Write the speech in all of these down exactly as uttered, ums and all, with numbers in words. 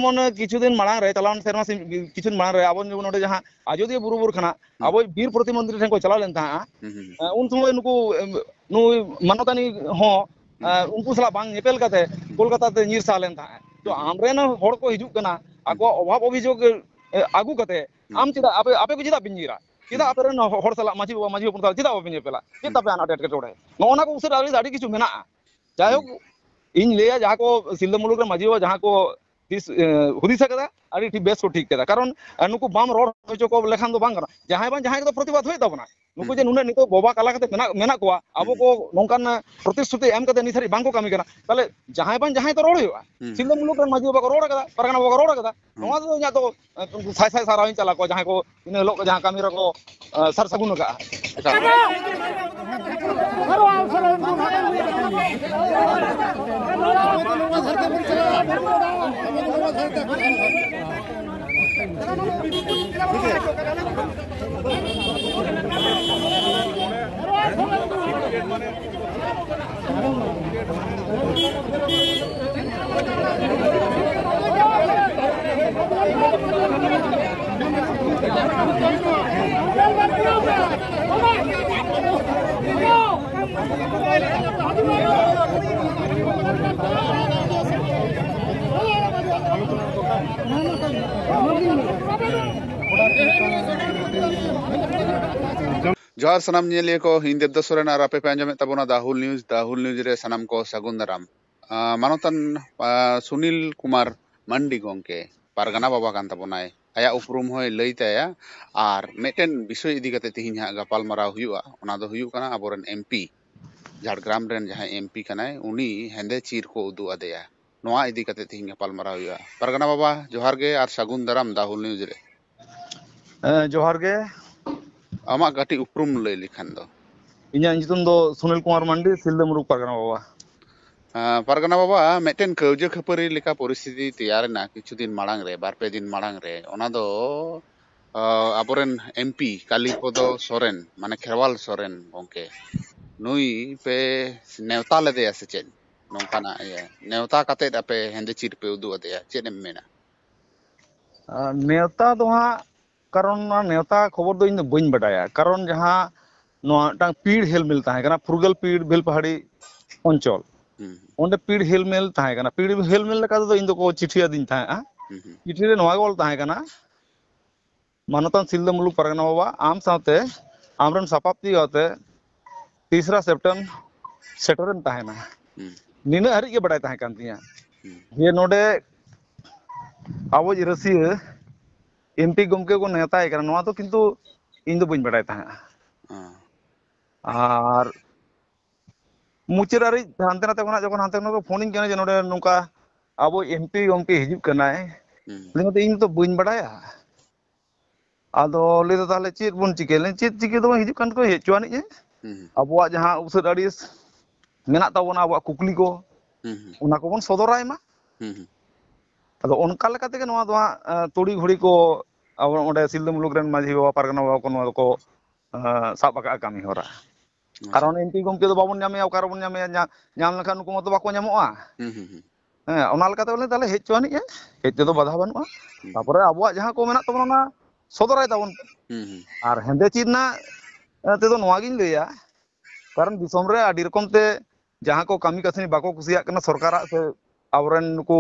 ᱡᱮᱢᱚᱱ ᱠᱤᱪᱷᱩ ᱫᱤᱱ ᱢᱟᱲᱟᱝ ᱨᱮ, ᱪᱟᱞᱟᱣᱮᱱ ᱥᱮᱨᱢᱟ ᱥᱮ ᱠᱤᱪᱷᱩ ᱫᱤᱱ ᱢᱟᱲᱟᱝ ᱨᱮ ᱟᱵᱚ ᱡᱮᱢᱚᱱ ᱱᱚᱰᱮ ᱡᱟᱦᱟᱸ ᱟᱡᱚᱫᱤᱭᱟᱹ ᱵᱩᱨᱩ ᱵᱩᱨᱩ ᱠᱷᱚᱱᱟᱜ ᱦᱩᱸ᱾ ᱟᱵᱚ ᱵᱤᱨ ᱯᱨᱚᱛᱤᱢᱚᱱᱛᱨᱤ ᱴᱷᱮᱱ ᱠᱚ ᱪᱟᱞᱟᱣ ᱞᱮᱱ ᱛᱟᱦᱮᱸᱜᱼᱟ᱾ ᱦᱩᱸ, ᱦᱩᱸ, ᱦᱩᱸ᱾ ᱮ, ᱩᱱ ᱥᱚᱢᱚᱭ ᱱᱩᱠᱩ, ᱮᱢ, ᱱᱩᱭ ᱢᱟᱱᱚᱛᱟᱱᱤ ᱦᱚᱸ, ᱦᱩᱸ᱾ ᱮ, ᱩᱱᱠᱩ ᱥᱟᱞᱟᱜ ᱵᱟᱝ ᱧᱮᱯᱮᱞ ᱠᱟᱛᱮ ᱦᱩᱸ᱾ ᱠᱳᱞᱠᱟᱛᱟ ᱛᱮ ᱧᱤᱨ ᱥᱟᱦᱟ ᱞᱮᱱ ᱛᱟᱦᱮᱸᱜ᱾ ᱛᱚ ᱦᱩᱸ᱾ ᱟᱢᱨᱮᱱ ᱦᱚᱲ ᱠᱚ ᱦᱤᱡᱩᱜ ᱠᱟᱱᱟ, ᱦᱩᱸ᱾ ᱟᱠᱚᱣᱟᱜ ᱚᱵᱷᱟᱵ ᱚᱵᱷᱤᱡᱳᱜᱽ, ᱮ, ᱟᱹᱜᱩ ᱠᱟᱛᱮ ᱦᱩᱸ᱾ ᱟᱢ ᱪᱮᱫᱟᱜ, ᱟᱯᱮ, ᱟᱯᱮ ᱠᱚ ᱪᱮᱫᱟᱜ ᱯᱮ ᱧᱤᱨᱟ? ᱪᱮᱫᱟᱜ ᱦᱩᱸ᱾ ᱟᱯᱮᱨᱮᱱ ᱦᱚᱲ ᱥᱟᱞᱟᱜ, ᱢᱟᱹᱡᱷᱤ ᱵᱟᱵᱟ, ᱢᱟᱹᱡᱷᱤ ᱦᱚᱯᱚᱱ ᱥᱟᱞᱟᱜ ᱪᱮᱫᱟᱜ ᱵᱟᱯᱮ ᱧᱮᱯᱮᱞᱟ? ᱪᱮᱫ ᱦᱩᱸ᱾ ᱛᱟᱯᱮ ᱟᱱᱟᱴ ᱮᱴᱠᱮᱴᱚᱬᱮ? ᱱᱚᱜᱼᱚ ᱱᱚᱣᱟ ᱠᱚ ᱩᱥᱟᱹᱨᱟ ᱟᱹᱰᱤ, ᱟᱹᱰᱤ ᱠᱤᱪᱷᱩ ᱢᱮᱱᱟᱜᱼᱟ᱾ ᱡᱟᱭᱦᱳᱠ, ᱦᱩᱸ᱾ ᱤᱧ ᱞᱟᱹᱭᱟ ᱡᱟᱦᱟᱸ ᱠᱚ ᱥᱤᱞᱫᱟᱹ ᱢᱩᱞᱩᱠ ᱨᱮᱱ ᱢᱟᱹᱡᱷᱤ ᱵᱟᱵᱟ ᱡᱟᱦᱟᱸ ᱠᱚ ᱫᱤᱥ-, ᱮ, ᱦᱩᱫᱤᱥ ᱟᱠᱟᱫᱟ, ᱟᱹᱰᱤ ᱴᱷᱤᱠ, ᱵᱮᱥ ᱠᱚ ᱴᱷᱤᱠ ᱠᱮᱫᱟ᱾ ᱠᱟᱨᱚᱱ, ᱮ, ᱱᱩᱠᱩ ᱵᱟᱢ ᱨᱚᱲ ᱦᱚᱪᱚ ᱠᱚ ᱞᱮᱠᱷᱟᱱ ᱫᱚ ᱵᱟᱝ ᱜᱟᱱᱚᱜᱼᱟ᱾ ᱡᱟᱦᱟᱸᱭ ᱵᱟᱝ ᱡᱟᱦᱟᱸᱭ ᱠᱚᱫᱚ ᱯᱨᱚᱛᱤᱵᱟᱫ ᱦᱩᱭᱩᱜ ᱛᱟᱵᱚᱱᱟ᱾ ᱱᱩᱠᱩ ᱦᱩᱸ᱾ ᱡᱮ ᱱᱩᱱᱟᱹᱜ ᱱᱤᱛᱚᱜ ᱵᱚᱵᱟ ᱠᱟᱞᱟ ᱠᱟᱛᱮ ᱢᱮᱱᱟᱜ, ᱢᱮᱱᱟᱜ ᱠᱚᱣᱟ, ᱟᱵᱚ ᱦᱩᱸ᱾ ᱠᱚ ᱱᱚᱝᱠᱟᱱ, ᱮ, ᱯᱨᱚᱛᱤᱥᱨᱩᱛᱤ ᱮᱢ ᱠᱟᱛᱮ ᱱᱤᱛ ᱦᱟᱹᱨᱤᱡ ᱵᱟᱝ ᱠᱚ ᱠᱟᱹᱢᱤ ᱠᱟᱱᱟ᱾ ᱛᱟᱦᱞᱮ ᱡᱟᱦᱟᱸᱭ ᱵᱟᱝ ᱡᱟᱦᱟᱸᱭ ᱛᱚ ᱨᱚᱲ ᱦᱩᱭᱩᱜᱼᱟ᱾ ᱦᱩᱸ᱾ ᱥᱤᱞᱫᱟᱹ ᱢᱩᱞᱩᱠ ᱨᱮᱱ ᱢᱟᱹᱡᱷᱤ ᱵᱟᱵᱟ ᱠᱚ ᱨᱚᱲ ᱟᱠᱟᱫᱟ, ᱯᱟᱨᱜᱟᱱᱟ ᱵᱟᱵᱟ ᱠᱚ ᱨᱚᱲ ᱟᱠᱟᱫᱟ᱾ ᱦᱩᱸ᱾ ᱱᱚᱣᱟ ᱫᱚ ᱤᱧᱟᱹᱜ ᱫᱚ, ᱮ, ᱥᱟᱭ ᱥᱟᱭ ᱥᱟᱨᱦᱟᱣ ᱤᱧ ᱪᱟᱞ ᱟᱠᱚᱣᱟ, ᱡᱟᱦᱟᱸᱭ ᱠᱚ ᱤᱱᱟᱹ ᱦᱤᱞᱳᱜ ᱡᱟᱦᱟᱸ ᱠᱟᱹᱢᱤ ᱨᱮᱠᱚ, ᱮ, ᱥᱟᱨ ᱥᱟᱹᱜᱩᱱ ᱟᱠᱟᱫᱼᱟ᱾ ᱡᱚᱦᱟᱨ ᱥᱟᱱᱟᱢ ᱧᱮᱧᱮᱞᱤᱭᱟᱹ ᱠᱚ, ᱤᱧ ᱫᱮᱵᱫᱟᱥ ᱥᱚᱨᱮᱱ ᱟᱨ ᱟᱯᱮ ᱯᱮ ᱟᱸᱡᱚᱢᱮᱫ ᱛᱟᱵᱚᱱᱟ ᱫᱟ ᱦᱩᱞ ᱱᱤᱭᱩᱡᱽ᱾ ᱫᱟ ᱦᱩᱞ ᱱᱤᱭᱩᱡᱽ ᱨᱮ ᱥᱟᱱᱟᱢ ᱠᱚ ᱥᱟᱹᱜᱩᱱ ᱫᱟᱨᱟᱢ᱾ ᱟᱸ, ᱢᱟᱱᱚᱛᱟᱱ, ᱟᱸ, ᱥᱩᱱᱤᱞ ᱠᱩᱢᱟᱨ ᱢᱟᱱᱰᱤ ᱜᱚᱢᱠᱮ ᱯᱟᱨᱜᱟᱱᱟ ᱵᱟᱵᱟ ᱠᱟᱱ ᱛᱟᱵᱚᱱᱟᱭ᱾ ᱟᱭᱟᱜ ᱩᱯᱨᱩᱢ ᱦᱚᱸᱭ ᱞᱟᱹᱭ ᱛᱟᱭᱟ ᱟᱨ ᱢᱤᱫᱴᱮᱱ ᱵᱤᱥᱚᱭ ᱤᱫᱤ ᱠᱟᱛᱮ ᱛᱮᱦᱮᱧ ᱦᱟᱸᱜ ᱜᱟᱯᱟᱞ ᱢᱟᱨᱟᱣ ᱦᱩᱭᱩᱜᱼᱟ᱾ ᱚᱱᱟ ᱫᱚ ᱦᱩᱭᱩᱜ ᱠᱟᱱᱟ ᱟᱵᱚᱨᱮᱱ ᱮᱢ ᱯᱤ, ᱡᱷᱟᱲᱜᱨᱟᱢ ᱨᱮᱱ ᱡᱟᱦᱟᱸᱭ ᱮᱢ ᱯᱤ ᱠᱟᱱᱟᱭ, ᱩᱱᱤ ᱦᱮᱸᱫᱮ ᱪᱤᱨ ᱠᱚ ᱩᱫᱩᱜ ᱟᱫᱮᱭᱟ᱾ ᱱᱚᱣᱟ ᱤᱫᱤ ᱠᱟᱛᱮ ᱛᱮᱦᱮᱧ ᱜᱟᱯᱟᱞ ᱢᱟᱨᱟᱣ ᱦᱩᱭᱩᱜᱼᱟ᱾ ᱯᱟᱨᱜᱟᱱᱟ ᱵᱟᱵᱟ, ᱡᱚᱦᱟᱨ ᱜᱮ ᱟᱨ ᱥᱟᱹᱜᱩᱱ ᱫᱟᱨᱟᱢ ᱫᱟ ᱦᱩᱞ ᱱᱤᱭᱩᱡᱽ ᱨᱮ᱾ ᱦᱮᱸ, ᱡᱚᱦᱟᱨ ᱜᱮ᱾ ᱟᱢᱟᱜ ᱠᱟᱹᱴᱤᱡ ᱩᱯᱨᱩᱢ ᱞᱟᱹᱭ ᱞᱮᱠᱷᱟᱱ ᱫᱚ? ᱤᱧᱟᱹᱜ ᱧᱩᱛᱩᱢ ᱫᱚ ᱥᱩᱱᱤᱞ ᱠᱩᱢᱟᱨ ᱢᱟᱱᱰᱤ, ᱥᱤᱞᱫᱟᱹ ᱢᱩᱞᱩᱠ ᱯᱟᱨᱜᱟᱱᱟ ᱵᱟᱵᱟ᱾ ᱦᱮᱸ, ᱯᱟᱨᱜᱟᱱᱟ ᱵᱟᱵᱟ, ᱢᱤᱫᱴᱮᱱ ᱠᱟᱹᱣᱡᱟᱹ ᱠᱷᱟᱹᱯᱟᱹᱨᱤ ᱞᱮᱠᱟ ᱯᱚᱨᱤᱥᱛᱷᱤᱛᱤ ᱛᱮᱭᱟᱨ ᱮᱱᱟ ᱠᱤᱪᱷᱩ ᱫᱤᱱ ᱢᱟᱲᱟᱝ ᱨᱮ, ᱵᱟᱨ ᱯᱮ ᱫᱤᱱ ᱢᱟᱲᱟᱝ ᱨᱮ᱾ ᱚᱱᱟ ᱫᱚ, ᱟᱸ, ᱟᱵᱚᱨᱮᱱ ᱮᱢ ᱯᱤ ᱠᱟᱞᱤᱯᱚᱫᱚ ᱥᱚᱨᱮᱱ, ᱢᱟᱱᱮ ᱠᱷᱮᱨᱣᱟᱞ ᱥᱚᱨᱮᱱ ᱜᱚᱢᱠᱮ, ᱱᱩᱭ ᱯᱮ ᱱᱮᱣᱛᱟ ᱞᱮᱫᱮᱭᱟ ᱥᱮ ᱪᱮᱫ? ᱱᱚᱝᱠᱟᱱᱟᱜ ᱤᱭᱟᱹ ᱱᱮᱣᱛᱟ ᱠᱟᱛᱮᱫ ᱟᱯᱮ ᱦᱮᱸᱫᱮ ᱪᱤᱨ ᱯᱮ ᱩᱫᱩᱜ ᱟᱫᱮᱭᱟ, ᱪᱮᱫ ᱮᱢ ᱢᱮᱱᱟ? ᱟᱨ ᱱᱮᱣᱛᱟ ᱫᱚ ᱦᱟᱸᱜ, ᱠᱟᱨᱚᱱ ᱚᱱᱟ ᱱᱮᱣᱛᱟ ᱠᱷᱚᱵᱚᱨ ᱫᱚ ᱤᱧ ᱫᱚ ᱵᱟᱹᱧ ᱵᱟᱰᱟᱭᱟ᱾ ᱠᱟᱨᱚᱱ ᱡᱟᱦᱟᱸ ᱱᱚᱣᱟ ᱢᱤᱫᱴᱟᱝ ᱯᱤᱲ ᱦᱮᱞᱢᱮᱞ ᱛᱟᱦᱮᱸ ᱠᱟᱱᱟ, ᱯᱷᱩᱨᱜᱟᱹᱞ ᱯᱤᱲ ᱵᱮᱞᱯᱟᱦᱟᱲᱤ ᱚᱧᱪᱚᱞ, ᱦᱩᱸ, ᱚᱸᱰᱮ ᱯᱤᱲ ᱦᱮᱞᱢᱮᱞ ᱛᱟᱦᱮᱸ ᱠᱟᱱᱟ᱾ ᱯᱤᱲ ᱦᱮᱞᱢᱮᱞ ᱞᱮᱠᱟ ᱛᱮᱫᱚ ᱤᱧ ᱫᱚᱠᱚ ᱪᱤᱴᱷᱤ ᱟᱹᱫᱤᱧ ᱛᱟᱦᱮᱸᱫᱼᱟ᱾ ᱦᱩᱸ, ᱦᱩᱸ, ᱪᱤᱴᱷᱤ ᱨᱮ ᱱᱚᱣᱟ ᱜᱮ ᱚᱞ ᱛᱟᱦᱮᱸ ᱠᱟᱱᱟ, "ᱢᱟᱱᱚᱛᱟᱱ ᱥᱤᱞᱫᱟᱹ ᱢᱩᱞᱩᱠ ᱯᱟᱨᱜᱟᱱᱟ ᱵᱟᱵᱟ, ᱟᱢ ᱥᱟᱶᱛᱮ ᱟᱢᱨᱮᱱ ᱥᱟᱯᱟᱵ ᱛᱤᱭᱳ ᱟᱛᱮ ᱛᱤᱥᱨᱟ ᱥᱮᱯᱴᱮᱢᱵᱚᱨ ᱥᱮᱴᱮᱨᱮᱢ ᱛᱟᱦᱮᱱᱟ᱾" ᱦᱩᱸ, ᱱᱤᱱᱟᱹᱜ ᱦᱟᱹᱨᱤᱡ ᱜᱮ ᱵᱟᱰᱟᱭ ᱛᱟᱦᱮᱸ ᱠᱟᱱ ᱛᱤᱧᱟᱹ, ᱦᱩᱸ, ᱡᱮ ᱱᱚᱰᱮ ᱟᱵᱚᱭᱤᱡ ᱨᱟᱹᱥᱤᱭᱟᱹ ᱮᱢᱯᱤ ᱜᱚᱢᱠᱮ ᱠᱚ ᱱᱮᱣᱛᱟᱭ ᱠᱟᱱᱟ, ᱱᱚᱣᱟ ᱫᱚ ᱠᱤᱱᱛᱩ ᱤᱧ ᱫᱚ ᱵᱟᱹᱧ ᱵᱟᱰᱟᱭ ᱛᱟᱦᱮᱸᱫᱼᱟ᱾ ᱦᱮᱸ᱾ ᱟᱨ ᱢᱩᱪᱟᱹᱫ ᱦᱟᱹᱨᱤᱡ ᱦᱟᱱᱛᱮ ᱱᱟᱛᱮ ᱠᱷᱚᱱᱟᱜ ᱡᱚᱠᱷᱚᱱ ᱦᱟᱱᱛᱮ ᱠᱷᱚᱱᱟᱜ ᱠᱚ ᱯᱷᱳᱱᱤᱧ ᱠᱟᱱᱟ ᱡᱮ ᱱᱚᱰᱮ ᱱᱚᱝᱠᱟ ᱟᱵᱚ ᱮᱢᱯᱤ ᱜᱚᱢᱠᱮ ᱦᱤᱡᱩᱜ ᱠᱟᱱᱟᱭ, ᱦᱩᱸ, ᱞᱟᱹᱭ ᱫᱟᱹᱧ, "ᱤᱧ ᱫᱚ ᱵᱟᱹᱧ ᱵᱟᱰᱟᱭᱟ᱾" ᱟᱫᱚ ᱞᱟᱹᱭ ᱫᱟ, "ᱛᱟᱦᱚᱞᱮ ᱪᱮᱫ ᱵᱚᱱ ᱪᱤᱠᱟᱹᱭᱟ?" ᱞᱟᱹᱭ ᱫᱟᱹᱧ, "ᱪᱮᱫ ᱪᱤᱠᱟᱹ ᱫᱚ ᱵᱟᱝ, ᱦᱤᱡᱩᱜ ᱠᱟᱱ ᱠᱚ ᱦᱮᱡ ᱦᱚᱪᱚᱣᱟᱱᱤᱡ ᱜᱮ᱾ ᱦᱩᱸ, ᱦᱩᱸ, ᱟᱵᱚᱣᱟᱜ ᱡᱟᱦᱟᱸ ᱩᱥᱟᱹᱫ ᱟᱹᱲᱤᱥ ᱢᱮᱱᱟᱜ ᱛᱟᱵᱚᱱᱟ, ᱟᱵᱚᱣᱟᱜ ᱠᱩᱠᱞᱤ ᱠᱚ, ᱦᱩᱸ, ᱦᱩᱸ, ᱚᱱᱟ ᱠᱚᱵᱚᱱ ᱥᱚᱫᱚᱨᱟᱭ ᱢᱟ᱾" ᱦᱩᱸ, ᱦᱩᱸ, ᱟᱫᱚ ᱚᱱᱠᱟ ᱞᱮᱠᱟ ᱛᱮᱜᱮ ᱱᱚᱣᱟ ᱫᱚ ᱦᱟᱸᱜ, ᱮ, ᱛᱩᱲᱤ ᱜᱷᱩᱲᱤ ᱠᱚ ᱟᱵᱚ ᱚᱸᱰᱮ ᱥᱤᱞᱫᱟᱹ ᱢᱩᱞᱩᱠ ᱨᱮᱱ ᱢᱟᱹᱡᱷᱤ ᱵᱟᱵᱟ, ᱯᱟᱨᱜᱟᱱᱟ ᱵᱟᱵᱟ ᱠᱚ ᱱᱚᱣᱟ ᱫᱚᱠᱚ, ᱮ, ᱥᱟᱵ ᱟᱠᱟᱫᱼᱟ ᱠᱟᱹᱢᱤ ᱦᱚᱨᱟ᱾ ᱟᱪᱪᱷᱟ᱾ ᱠᱟᱨᱚᱱ ᱮᱢᱯᱤ ᱜᱚᱢᱠᱮ ᱫᱚ ᱵᱟᱵᱚᱱ ᱧᱟᱢᱮᱭᱟ, ᱚᱠᱟ ᱨᱮᱵᱚᱱ ᱧᱟᱢᱮᱭᱟ? ᱧᱟ-, ᱧᱟᱢ ᱞᱮᱠᱷᱟᱱ ᱱᱩᱠᱩ ᱢᱟᱛᱚ ᱵᱟᱠᱚ ᱧᱟᱢᱚᱜᱼᱟ᱾ ᱦᱩᱸ, ᱦᱩᱸ, ᱦᱩᱸ᱾ ᱦᱮᱸ, ᱚᱱᱟ ᱞᱮᱠᱟᱛᱮ ᱵᱚᱞᱮ ᱛᱟᱦᱚᱞᱮ ᱦᱮᱡ ᱦᱚᱪᱚᱣᱟᱱᱤᱡ ᱜᱮ, ᱦᱮᱡ ᱛᱮᱫᱚ ᱵᱟᱫᱷᱟ ᱵᱟᱹᱱᱩᱜᱼᱟ᱾ ᱦᱩᱸ᱾ ᱛᱟᱯᱚᱨᱮ ᱟᱵᱚᱣᱟᱜ ᱡᱟᱦᱟᱸ ᱠᱚ ᱢᱮᱱᱟᱜ ᱛᱟᱵᱚᱱᱟ, ᱚᱱᱟ ᱥᱚᱫᱚᱨᱟᱭ ᱛᱟᱵᱚᱱ ᱯᱮ᱾ ᱦᱩᱸ, ᱦᱩᱸ᱾ ᱟᱨ ᱦᱮᱸᱫᱮ ᱪᱤᱨ ᱨᱮᱱᱟᱜ, ᱮ, ᱛᱮᱫᱚ ᱱᱚᱣᱟ ᱜᱤᱧ ᱞᱟᱹᱭᱟ, ᱠᱟᱨᱚᱱ ᱫᱤᱥᱚᱢ ᱨᱮ ᱟᱹᱰᱤ ᱨᱚᱠᱚᱢ ᱛᱮ ᱡᱟᱦᱟᱸ ᱠᱚ ᱠᱟᱹᱢᱤ ᱠᱟᱹᱥᱱᱤ ᱵᱟᱠᱚ ᱠᱩᱥᱤᱭᱟᱜ ᱠᱟᱱᱟ ᱥᱚᱨᱠᱟᱨᱟᱜ, ᱥᱮ ᱟᱵᱚᱨᱮᱱ ᱱᱩᱠᱩ,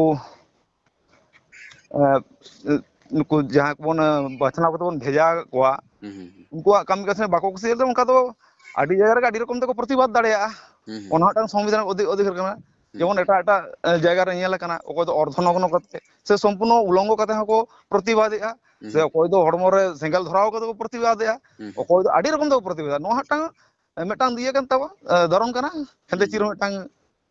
ᱮ, ᱱᱩᱠᱩ ᱡᱟᱦᱟᱸ ᱠᱚᱵᱚᱱ, ᱮ, ᱵᱟᱪᱷᱱᱟᱣ ᱠᱟᱛᱮ ᱵᱚᱱ ᱵᱷᱮᱡᱟ ᱟᱠᱟᱫ ᱠᱚᱣᱟ, ᱦᱩᱸ, ᱦᱩᱸ, ᱦᱩᱸ᱾ ᱩᱱᱠᱩᱣᱟᱜ ᱠᱟᱹᱢᱤ ᱠᱟᱹᱥᱱᱤ ᱵᱟᱠᱚ ᱠᱩᱥᱤᱭᱟᱜ ᱛᱮ ᱚᱱᱠᱟ ᱫᱚ ᱟᱹᱰᱤ ᱡᱟᱭᱜᱟ ᱨᱮᱜᱮ ᱟᱹᱰᱤ ᱨᱚᱠᱚᱢ ᱛᱮᱠᱚ ᱯᱨᱚᱛᱤᱵᱟᱫ ᱫᱟᱲᱮᱭᱟᱜᱼᱟ᱾ ᱦᱩᱸ, ᱦᱩᱸ᱾ ᱚᱱᱟ ᱢᱤᱫᱴᱟᱝ ᱥᱚᱝᱵᱤᱫᱷᱟᱱ ᱚᱫᱷᱤ-, ᱚᱫᱷᱤᱠᱟᱨ ᱠᱟᱱᱟ᱾ ᱦᱩᱸ᱾ ᱡᱮᱢᱚᱱ ᱮᱴᱟᱜ ᱮᱴᱟᱜ, ᱮ, ᱡᱟᱭᱜᱟ ᱨᱮ ᱧᱮᱞ ᱟᱠᱟᱱᱟ, ᱚᱠᱚᱭ ᱫᱚ ᱚᱨᱫᱷᱚᱱᱚᱜᱱᱚ ᱠᱟᱛᱮ ᱥᱮ ᱥᱚᱢᱯᱩᱨᱱᱚ ᱩᱞᱚᱝᱜᱚ ᱠᱟᱛᱮ ᱦᱚᱸᱠᱚ ᱯᱨᱚᱛᱤᱵᱟᱫᱮᱜᱼᱟ, ᱦᱩᱸ, ᱥᱮ ᱦᱩᱸ᱾ ᱚᱠᱚᱭ ᱫᱚ ᱦᱚᱲᱢᱚ ᱨᱮ ᱥᱮᱸᱜᱮᱞ ᱫᱷᱚᱨᱟᱣ ᱠᱟᱛᱮ ᱠᱚ ᱯᱨᱚᱛᱤᱵᱟᱫᱮᱜᱼᱟ, ᱦᱩᱸ, ᱦᱩᱸ᱾ ᱚᱠᱚᱭ ᱫᱚ ᱟᱹᱰᱤ ᱨᱚᱠᱚᱢ ᱛᱮᱠᱚ ᱯᱨᱚᱛᱤᱵᱟᱫᱮᱜᱼᱟ᱾ ᱱᱚᱣᱟ ᱢᱤᱫᱴᱟᱝ, ᱢᱤᱫᱴᱟᱝ ᱤᱭᱟᱹ ᱠᱟᱱ ᱛᱟᱵᱚᱱ, ᱮ, ᱫᱷᱚᱨᱚᱢ ᱠᱟᱱᱟ᱾ ᱦᱮᱸᱫᱮ ᱦᱩᱸ, ᱪᱤᱨ ᱦᱚᱸ ᱦᱩᱸ᱾ ᱢᱤᱫᱴᱟᱝ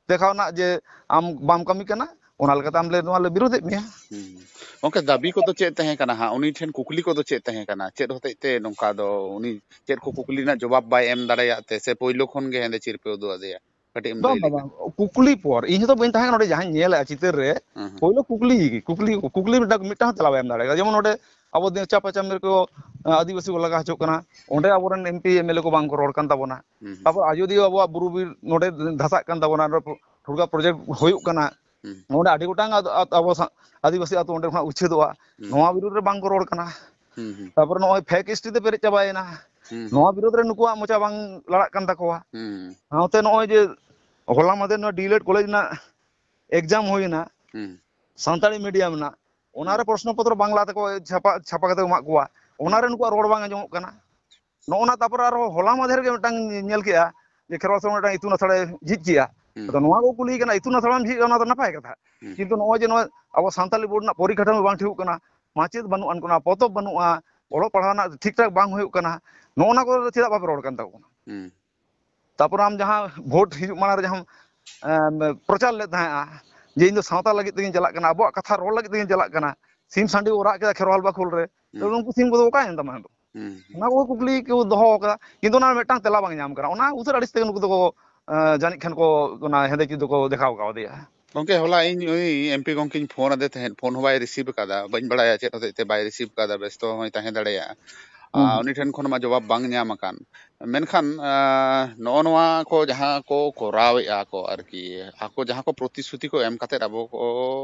ᱫᱮᱠᱷᱟᱣ ᱨᱮᱱᱟᱜ ᱡᱮ ᱟᱢ ᱵᱟᱢ ᱠᱟᱹᱢᱤ ᱠᱟᱱᱟ, ᱚᱱᱟ ᱞᱮᱠᱟᱛᱮ ᱟᱢ ᱞᱮ, ᱱᱚᱣᱟ ᱞᱮ ᱵᱤᱨᱳᱫᱷᱮᱫ ᱢᱮᱭᱟ᱾ ᱦᱩᱸ᱾ ᱜᱚᱝᱠᱮ, ᱫᱟᱹᱵᱤ ᱠᱚᱫᱚ ᱪᱮᱫ ᱛᱟᱦᱮᱸ ᱠᱟᱱᱟ ᱦᱟᱸᱜ? ᱩᱱᱤ ᱴᱷᱮᱱ ᱠᱩᱠᱞᱤ ᱠᱚᱫᱚ ᱪᱮᱫ ᱛᱟᱦᱮᱸ ᱠᱟᱱᱟ? ᱪᱮᱫ ᱦᱚᱛᱮᱡ ᱛᱮ ᱱᱚᱝᱠᱟ ᱫᱚ ᱩᱱᱤ ᱪᱮᱫ ᱠᱚ ᱠᱩᱠᱞᱤ ᱨᱮᱱᱟᱜ ᱡᱚᱵᱟᱵ ᱵᱟᱭ ᱮᱢ ᱫᱟᱲᱮᱭᱟᱜ ᱛᱮ, ᱥᱮ ᱯᱳᱭᱞᱳ ᱠᱷᱚᱱ ᱜᱮ ᱦᱮᱸᱫᱮ ᱪᱤᱨ ᱯᱮ ᱩᱫᱩᱜ ᱟᱫᱮᱭᱟ? ᱠᱟᱹᱴᱤᱡ ᱮᱢ ᱵᱟᱝ, ᱞᱟᱹᱭ ᱵᱟᱝ, ᱞᱮᱠᱷᱟᱱ᱾ ᱵᱟᱝ᱾ ᱠᱩᱠᱞᱤ ᱯᱚᱨ, ᱤᱧ ᱦᱚᱸᱛᱚ ᱵᱟᱹᱧ ᱛᱟᱦᱮᱸ ᱠᱟᱱᱟ ᱱᱚᱰᱮ ᱡᱟᱦᱟᱸᱧ ᱧᱮᱞᱮᱫᱼᱟ ᱪᱤᱛᱟᱹᱨ ᱨᱮ, ᱦᱮᱸ, ᱦᱮᱸ᱾ ᱯᱳᱭᱞᱳ ᱠᱩᱠᱞᱤ ᱜᱮ, ᱠᱩᱠᱞᱤ, ᱠᱩᱠᱞᱤ ᱢᱤᱫᱴᱟᱝ, ᱢᱤᱫᱴᱟᱝ ᱦᱚᱸ ᱛᱮᱞᱟ ᱵᱟᱭ ᱮᱢ ᱫᱟᱲᱮ ᱠᱟᱫᱟ᱾ ᱡᱮᱢᱚᱱ ᱱᱚᱰᱮ ᱟᱵᱚ ᱫᱮ-, ᱪᱟᱯᱟ ᱪᱟᱢᱤᱨ ᱠᱚ, ᱟᱹᱫᱤᱵᱟᱹᱥᱤ ᱠᱚ ᱞᱟᱜᱟ ᱦᱚᱪᱚᱜ ᱠᱟᱱᱟ, ᱚᱸᱰᱮ ᱟᱵᱚᱨᱮᱱ ᱮᱢᱯᱤ ᱮᱢᱮᱞᱮ ᱠᱚ ᱵᱟᱝ ᱠᱚ ᱨᱚᱲ ᱠᱟᱱ ᱛᱟᱵᱚᱱᱟ᱾ ᱦᱩᱸ, ᱦᱩᱸ᱾ ᱛᱟᱯᱚᱨ ᱟᱡᱚᱫᱤᱭᱟᱹ ᱟᱵᱚᱣᱟᱜ ᱵᱩᱨᱩ ᱵᱤᱨ ᱱᱚᱰᱮ ᱫᱷᱟᱥᱟᱜ ᱠᱟᱱ ᱛᱟᱵᱚᱱᱟ, ᱱᱚᱰᱮ ᱴᱷᱩᱲᱜᱟ ᱯᱨᱚᱡᱮᱠᱴ ᱦᱩᱭᱩᱜ ᱠᱟᱱᱟ, ᱦᱩᱸ᱾ ᱱᱚᱰᱮ ᱟᱹᱰᱤ ᱜᱚᱴᱟᱝ ᱟᱫ-, ᱟᱫ-, ᱟᱵᱚ ᱥᱟ-, ᱟᱹᱫᱤᱵᱟᱹᱥᱤ ᱟᱹᱛᱩ ᱚᱸᱰᱮ ᱠᱷᱚᱱᱟᱜ ᱩᱪᱷᱟᱹᱫᱚᱜᱼᱟ᱾ ᱦᱩᱸ᱾ ᱱᱚᱣᱟ ᱵᱤᱨᱩᱫᱽ ᱨᱮ ᱵᱟᱝ ᱠᱚ ᱨᱚᱲ ᱠᱟᱱᱟ᱾ ᱦᱩᱸ, ᱦᱩᱸ᱾ ᱛᱟᱨᱯᱚᱨᱮ ᱱᱚᱜᱼᱚᱭ fake S T ᱛᱮ ᱯᱮᱨᱮᱡ ᱪᱟᱵᱟᱭᱮᱱᱟ᱾ ᱦᱩᱸ᱾ ᱱᱚᱣᱟ ᱵᱤᱨᱩᱫᱽ ᱨᱮ ᱱᱩᱠᱩᱣᱟᱜ ᱢᱚᱪᱟ ᱵᱟᱝ ᱞᱟᱲᱟᱜ ᱠᱟᱱ ᱛᱟᱠᱚᱣᱟ᱾ ᱦᱩᱸ᱾ ᱥᱟᱶᱛᱮ ᱱᱚᱜᱼᱚᱭ ᱡᱮ ᱦᱚᱞᱟ ᱢᱟᱫᱷᱮᱨ ᱱᱚᱣᱟ D.El.Ed ᱠᱚᱞᱮᱡᱽ ᱨᱮᱱᱟᱜ exam ᱦᱩᱭᱮᱱᱟ, ᱦᱩᱸ᱾ ᱥᱟᱱᱛᱟᱲᱤ medium ᱨᱮᱱᱟᱜ, ᱚᱱᱟ ᱨᱮ ᱦᱩᱸ᱾ ᱯᱨᱚᱥᱱᱚ ᱯᱚᱛᱨᱚ ᱵᱟᱝᱞᱟ ᱛᱮᱠᱚ ᱪᱷᱟᱯᱟ, ᱪᱷᱟᱯᱟ ᱠᱟᱛᱮ ᱠᱚ ᱮᱢᱟᱜ ᱠᱚᱣᱟ, ᱚᱱᱟ ᱨᱮ ᱦᱩᱸ᱾ ᱱᱩᱠᱩᱣᱟᱜ ᱨᱚᱲ ᱵᱟᱝ ᱟᱸᱡᱚᱢᱚᱜ ᱠᱟᱱᱟ᱾ ᱱᱚᱜᱼᱚ ᱱᱟ, ᱛᱟᱨᱯᱚᱨᱮ ᱟᱨᱦᱚᱸ ᱦᱚᱞᱟ ᱢᱟᱫᱷᱮᱨ ᱜᱮ ᱢᱤᱫᱴᱟᱝ ᱧᱮᱞ ᱠᱮᱜᱼᱟ ᱡᱮ ᱠᱷᱮᱨᱣᱟᱞ ᱥᱚᱨᱮᱱ ᱢᱤᱫᱴᱟᱝ ᱤᱛᱩᱱ ᱟᱥᱲᱟᱭ ᱡᱷᱤᱡ ᱠᱮᱜᱼᱟ᱾ ᱦᱩᱸ᱾ ᱟᱫᱚ ᱱᱚᱣᱟ ᱠᱚ ᱠᱩᱞᱤᱭᱮ ᱠᱟᱱᱟ, ᱤᱛᱩᱱ ᱟᱥᱲᱟᱢ ᱡᱷᱤᱡ ᱠᱟᱜᱼᱟ, ᱚᱱᱟ ᱫᱚ ᱱᱟᱯᱟᱭ ᱠᱟᱛᱷᱟ᱾ ᱦᱩᱸ᱾ ᱠᱤᱱᱛᱩ ᱱᱚᱜᱼᱚᱭ ᱡᱮ ᱱᱚᱣᱟ ᱟᱵᱚ ᱥᱟᱱᱛᱟᱞᱤ ᱵᱳᱨᱰ ᱨᱮᱱᱟᱜ ᱯᱚᱨᱤᱠᱟᱴᱷᱟᱢᱳ ᱵᱟᱝ ᱴᱷᱤᱠᱚᱜ ᱠᱟᱱᱟ, ᱢᱟᱪᱮᱫ ᱵᱟᱹᱱᱩᱜ ᱟᱱ ᱠᱟᱱᱟ, ᱯᱚᱛᱚᱵ ᱵᱟᱹᱱᱩᱜᱼᱟ, ᱚᱞᱚᱜ ᱯᱟᱲᱦᱟᱣ ᱨᱮᱱᱟᱜ ᱴᱷᱤᱠ ᱴᱷᱟᱠ ᱵᱟᱝ ᱦᱩᱭᱩᱜ ᱠᱟᱱᱟ, ᱱᱚᱜᱼᱚ ᱱᱟ ᱠᱚ ᱪᱮᱫᱟᱜ ᱵᱟᱯᱮ ᱨᱚᱲ ᱠᱟᱱ ᱛᱟᱵᱚᱱᱟ? ᱦᱩᱸ᱾ ᱛᱟᱨᱯᱚᱨ ᱟᱢ ᱡᱟᱦᱟᱸ ᱵᱷᱳᱴ ᱦᱤᱡᱩᱜ ᱢᱟᱲᱟᱝ ᱨᱮ ᱡᱟᱦᱟᱸᱢ, ᱮᱢ, ᱯᱨᱚᱪᱟᱨ ᱞᱮᱫ ᱛᱟᱦᱮᱸᱜᱼᱟ ᱡᱮ ᱤᱧ ᱫᱚ ᱥᱟᱶᱛᱟ ᱞᱟᱹᱜᱤᱫ ᱛᱮᱜᱤᱧ ᱪᱟᱞᱟᱜ ᱠᱟᱱᱟ, ᱟᱵᱚᱣᱟᱜ ᱠᱟᱛᱷᱟ ᱨᱚᱲ ᱞᱟᱹᱜᱤᱫ ᱛᱮᱜᱤᱧ ᱪᱟᱞᱟᱜ ᱠᱟᱱᱟ, ᱥᱤᱢ ᱥᱟᱺᱰᱤ ᱠᱚ ᱨᱟᱜ ᱠᱮᱫᱟ ᱠᱷᱮᱨᱣᱟᱞ ᱵᱟᱠᱷᱳᱞ ᱨᱮ, ᱦᱩᱸ᱾ ᱛᱚᱵᱮ ᱩᱱᱠᱩ ᱥᱤᱢ ᱠᱚᱫᱚ ᱚᱠᱟᱭᱮᱱ ᱛᱟᱢᱟ ᱱᱤᱛᱚᱜ? ᱦᱩᱸ, ᱦᱩᱸ᱾ ᱚᱱᱟ ᱠᱚ ᱠᱩᱠᱞᱤ ᱠᱚ ᱫᱚᱦᱚ ᱟᱠᱟᱫᱟ, ᱠᱤᱱᱛᱩ ᱚᱱᱟ ᱨᱮ ᱢᱤᱫᱴᱟᱝ ᱛᱮᱞᱟ ᱵᱟᱝ ᱧᱟᱢ ᱠᱟᱱᱟ᱾ ᱚᱱᱟ ᱩᱥᱟᱹᱨ ᱟᱹᱲᱤᱥ ᱛᱮᱜᱮ ᱱᱩᱠᱩ ᱫᱚᱠᱚ, ᱮᱸ, ᱡᱟᱹᱱᱤᱡ ᱠᱷᱟᱱ ᱠᱚ ᱚᱱᱟ ᱦᱮᱸᱫᱮ ᱪᱤᱛᱟᱹᱨ ᱫᱚᱠᱚ ᱫᱮᱠᱷᱟᱣ ᱠᱟᱣᱫᱮᱭᱟ᱾ ᱜᱚᱝᱠᱮ, ᱦᱚᱞᱟ ᱤᱧ ᱩᱱᱤ M P ᱜᱚᱝᱠᱮᱧ ᱯᱷᱳᱱ ᱟᱫᱮ ᱛᱟᱦᱮᱸᱫ, ᱯᱷᱳᱱ ᱦᱚᱸ ᱵᱟᱭ receive ᱟᱠᱟᱫᱟ, ᱵᱟᱹᱧ ᱵᱟᱲᱟᱭᱟ ᱪᱮᱫ ᱦᱚᱛᱮᱡ ᱛᱮ ᱵᱟᱭ receive ᱟᱠᱟᱫᱟ, ᱵᱮᱥᱛᱚ ᱦᱚᱸᱭ ᱛᱟᱦᱮᱸ ᱫᱟᱲᱮᱭᱟᱜᱼᱟ᱾ ᱦᱩᱸ, ᱟᱨ ᱦᱩᱸ᱾ ᱩᱱᱤ ᱴᱷᱮᱱ ᱠᱷᱚᱱ ᱢᱟ ᱡᱚᱵᱟᱵ ᱵᱟᱝ ᱧᱟᱢ ᱟᱠᱟᱱ᱾ ᱢᱮᱱᱠᱷᱟᱱ, ᱟᱸ, ᱱᱚᱜᱼᱚ ᱱᱚᱣᱟ ᱠᱚ ᱡᱟᱦᱟᱸ ᱠᱚ ᱠᱚᱨᱟᱣᱮᱫᱼᱟ ᱠᱚ ᱟᱨᱠᱤ, ᱟᱠᱚ ᱡᱟᱦᱟᱸ ᱠᱚ ᱯᱨᱚᱛᱤᱥᱨᱩᱛᱤ ᱠᱚ ᱮᱢ ᱠᱟᱛᱮᱫ ᱟᱵᱚ ᱠᱚ